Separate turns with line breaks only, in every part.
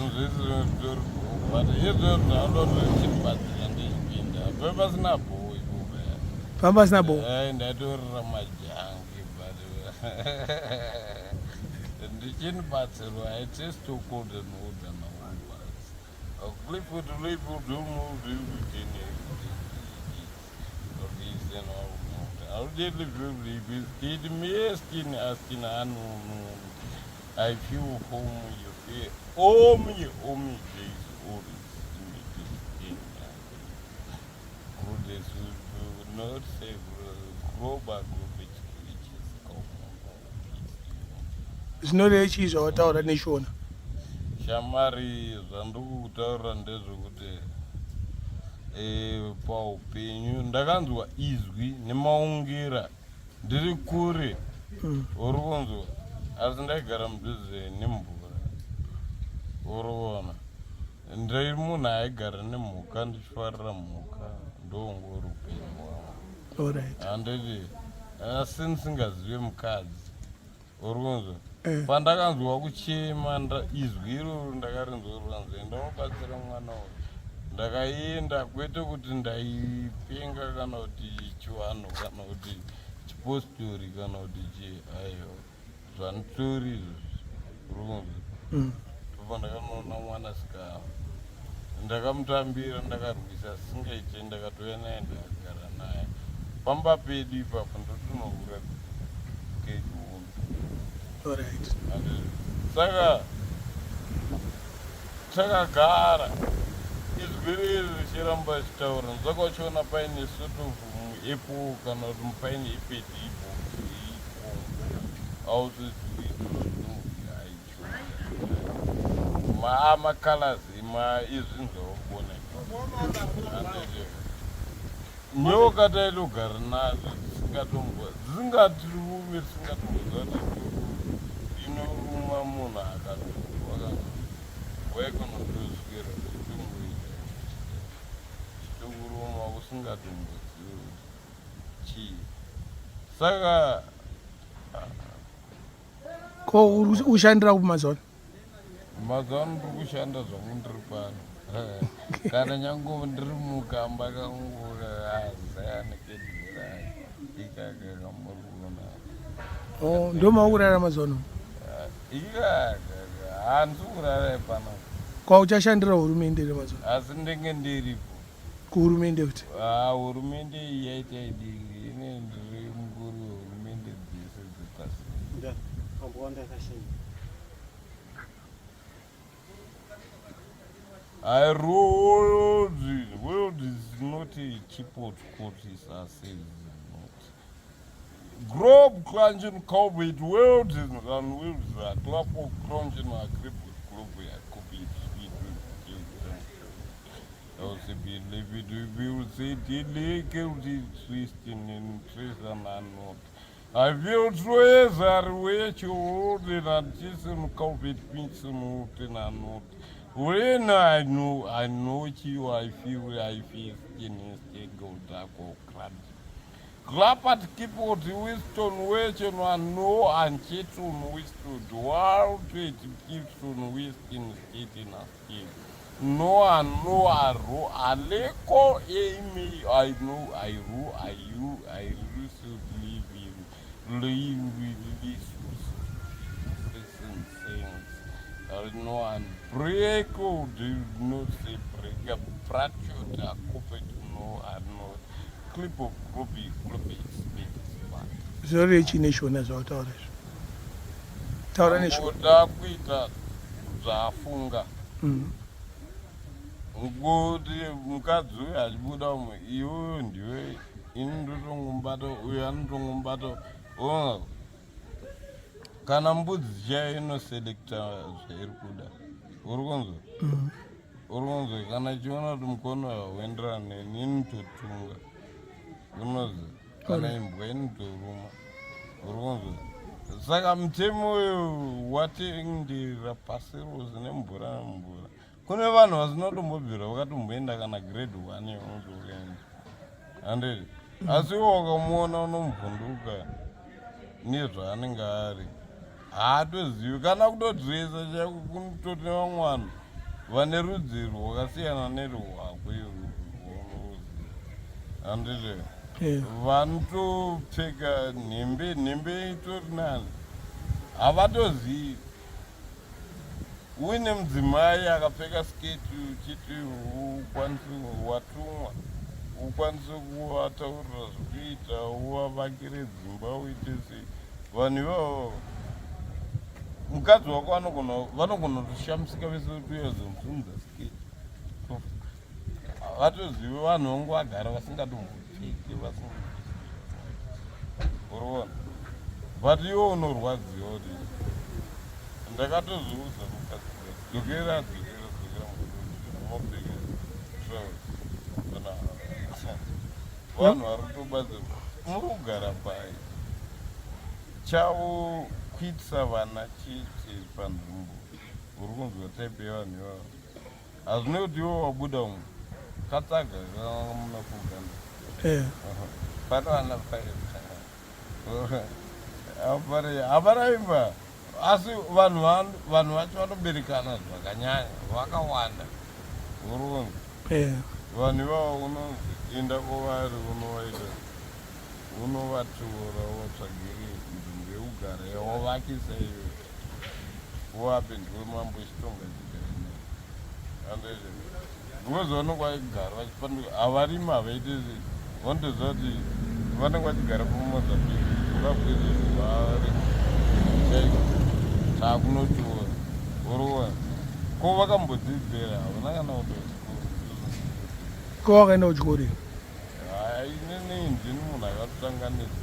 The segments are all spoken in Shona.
Zvinhu zvese zvitori but izvo zvanoda kuti zvichibatsira ndechipinda pe pasina bhoo ikoko.
Pamba pasina bhoo.
Eh, ndaitorera majangi but ndichinibatsirwa I taste too cold and old and old. I feel home you feel home you home days always not say global
Zvinoreva chii zvawataura neshona?
Shamwari, zvandiri kukutaurira ndezvekuti paupenyu ndakanzwa izwi nemaungira ndiri kure. Uri kunzwa? Asi ndaigara mudhuze nemvura. Uri kuona? Ndiri munhu aigara nemhuka ndichifarira mhuka ndongori upenyu hwangu.
Alright.
Handiti asi ndisingazive mukadzi. Uri kunzwa?
Eh.
Pandakanzwa kuchema izwi iroro ndakarinzwa rukanzi enda unobatsira mwana uyu. Ndakaenda kwete kuti ndaipenga kana kuti chivanhu kana kuti chipostori kana kuti chii aiwa zvanditori izvozvi. Uri kunzwa? Ndobva ndakanoona mwanasikana. Ndakamutambira ndakarwisa singaite ndakatouya naye ndakagara naye pamba pedu ipapo ndotonohura kedu.
Alright.
Saka takagara izwi riri richiramba richitaura ndosaka uchiona paine sort of muapple kana kuti paine ipedi ipo macolors izvi nzvaubona nyoka taitogara nadzo dzisingatombo dzisingatirume tisingatomboziva kuti inoruma munhu akatukwa kana waikonotoswera chitomboita chitokuruma usingatombozivi kuti chii saka.
Ko uri kushandira kupi mazuva ano?
Mazuva ano ndiri kushanda zvangu ndiri pano. Kana nyange ndiri mukamba kangu azayani kedhura ikaka kamuri kuona.
Oh, ndo mauri kurara mazuva ano?
Ikaka handisi kurara pano.
Kwa uchashandira hurumende here mazuva
ano? Asi ndenge ndiripo.
Kuhurumende kuti?
Ah, hurumende iyi yaita idiki. Ini ndiri mukuru wehurumende dzese dzepasi. I road world is not a cheap court is not. Grob crunching COVID world is and world are clap of crunching a crippled club ya COVID When I know, I know you, I feel, I feel, skin, go, dark, or crab. Clap at keyboard, Winston, Western, no, and Cheton, Winston, Wild, Gibson, Winston, State, and State. No, I know, I ro, I leko, Amy, I know, I ro, I you, I live in, live with this, things. I know, and break, oh, do not say break, a fractured, a copy, no, I know, clip of ruby, ruby, speed,
Zvinorevei chii neshona zvawataura izvo? Taura neshona.
Kuda kuita zvaafunga. Kuti mukadzi uyu achibuda umu, iwewe ndiwe ini ndotongomubata uyu anotongomubata. Ona kana mbudzi chaiyo inoselekta zvairi kuda. Uri kunzwa? Uri kunzwa kana ichiona kuti mukono hauenderani neni inototunga. Unoziva? Kana imbwa inotoruma. Uri kunzwa? Saka mutemo uyu watendera pasi rose nemvura nemvura. Kune vanhu vasina kutombobvira vakatomboenda kana grade 1 yaunoti ukaenda. Handiti? Asi iwe wakamuona unomuvhunduka nezvaanenge ari. Haatozivi kana kutodresa chaiko kunototi nevamwe vanhu. Vane rudzi rwakasiyana nerwako irwo handiti? Vanotopfeka nhembe, nhembe itori nani, havatozivi. Uine mudzimai akapfeka sketi uchiti ukwanise watumwa ukwanise kuvataurira zvekuita uvavakire dzimba uite sei vanhu ivavo mukadzi wako anogona vanogona kutoshamisika vese kuti uyo azomusimudza sketi vatozive vanhu vangu vagara vasingatombopfeki vasinga uriona but iwe unorwadziwa kuti ndakatozviudza mukadzi dzokera dzokera dzokera unopfeka trouse kana vanhu vari kutobatsirwa muri kugara pai chavo kuitisa vana chete panzvimbo uri kunzwa type yevanhu ivavo hazvine kuti iwe wabuda umu katsaga muna kuganda
eh.
pano vana hapana imba asi vanhu vanhu vacho vanoberekana zvakanyanya vakawanda urunzi
eh.
vanhu ivavo unonzi enda kwavari unovaita unovatora wotsvagiri nzvimbo yekugara yawavakisa iyo uvape ndiwe mambo echitonga chigare because vanenge vachigara vachipanduka havarimi havaite sei vanotoziva kuti vanenge vachigara pamozambique zimbabwe vari chaiko takunotora orowa ko vakambodzidzira havana kana kutochikoro
ko wakaenda kuchikoro
hai inini ndini munhu akatotanganisa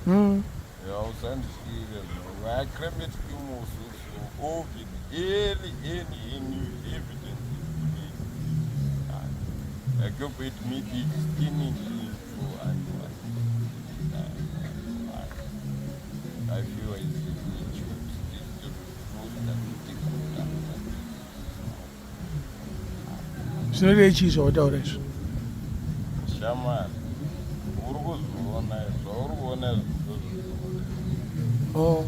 hmm.
Hausandisire zvavo. Cremate imususu ovid any any any evidence I go with me skinning into and I feel it's
Zvinoreva chii zvawataura izvo?
Shamwari, uri kuzviona zvauri kuona izvo
Oh.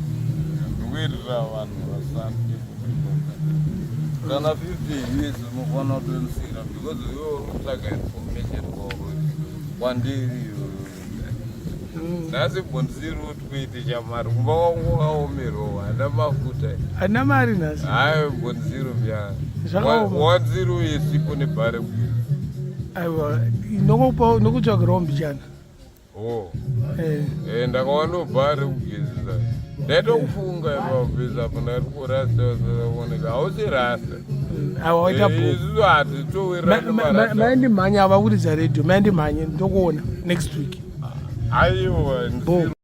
Ndikuitira vanhu vasande kutoka. Kana 50 years unofanira kutomusira because iwe uri kutsvaga information kwandiri
Mm.
Nhasi bhonziri uri kuite chamari kumba kwangu wakaomerwa hana mafuta.
Hana mari nhasi.
Hayi bhonziri mya.
Zvakaoma.
Wanziri uye sipo nebhare kugeza.
Aiwa, ndokupa ndokutsvagirawo mbichana.
Oh.
Eh.
Eh ndakawana bhare kugezesa. Ndaitokufunga ipapo pesa apo ndati kurasta kuoneka hausi rasta.
Aiwa waita
Eh,
bho.
Isusu hatitowirirani marasta.
Maindimhanya ava kuridza radio, maindimhanye ndokuona next week.
Aiwa
Bo.